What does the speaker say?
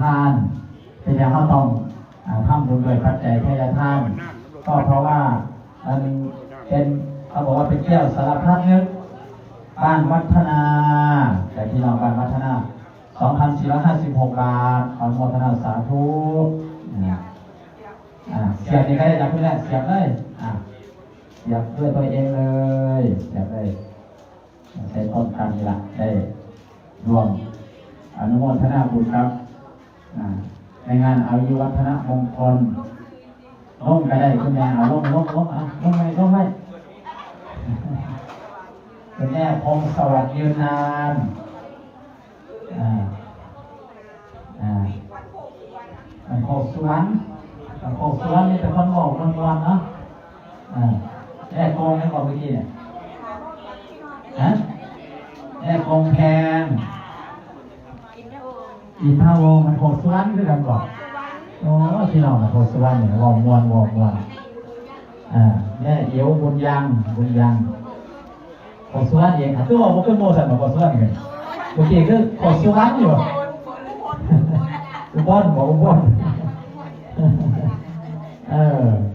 ທານ ເປັນຫຍັງເຮົາຕ້ອງ ອ່າ ທຳບຸນດ້ວຍປັດໄຈທາຍທານ? ກໍເພາະວ່າມັນເປັນ ເຂົາບອກວ່າເປັນແກ້ວສາລະພັດນຶກ ບ້ານວັດທະນາ ແຕ່ພີ່ນ້ອງບ້ານວັດທະນາ ສອງພັນສີ່ຮ້ອຍຫ້າສິບຫົກບາດ ອະນຸໂມທະນາສາທຸ. ອ່າ ອ່າ ສຽບນີ້ກໍໄດ້ຈາກພຸ້ນແຫຼະ ສຽບເລີຍ ອ່າ ສຽບດ້ວຍຕົວເອງເລີຍ ສຽບເລີຍ ໃສ່ຕົ້ນກັນນີ້ລະ ໄດ້ຮ່ວມອະນຸໂມທະນາບຸນກັບ ອ່າ ໃນງານອາຍຸວັດທະນະມົງຄົນ. ລົງກໍໄດ້ ຄຸນແມ່ ເອົາລົງ ລົງ ລົງ ເອົາລົງໄວ້ ລົງໄວ້ ຄຸນແມ່ພົງສະຫວັດ ຍືນນານ. ອ່າ ອ່າ ບ້ານໂຄກສຸວັນ ບ້ານໂຄກສຸວັນມີແຕ່ຄົນເວົ້າມ່ວນໆເນາະ. ອ່າ ແມ່ກົງຫຍັງເກາະເມື່ອກີ້ນີ້? ຮະ? ແມ່ກົງແພງ ອິນທະວົງ ບ້ານໂຄກສຸວັນຄືກັນບໍ? ໂອ້ ພີ່ນ້ອງບ້ານໂຄກສຸວັນນີ້ເວົ້າມ່ວນ ເວົ້າມ່ວນ. ອ່າ ແມ່ເອີວ ບຸນຍັງ ບຸນຍັງ ໂຄກສຸວັນເອງ ຄືເວົ້າບໍ່ຄືໝູ່ຊັ້ນບໍ? ໂຄກສຸວັນເອີຍ ເມື່ອກີ້ຄືໂຄກສຸວັນຢູ່ ອຸບົນບໍ? ອຸບົນ ເອີ.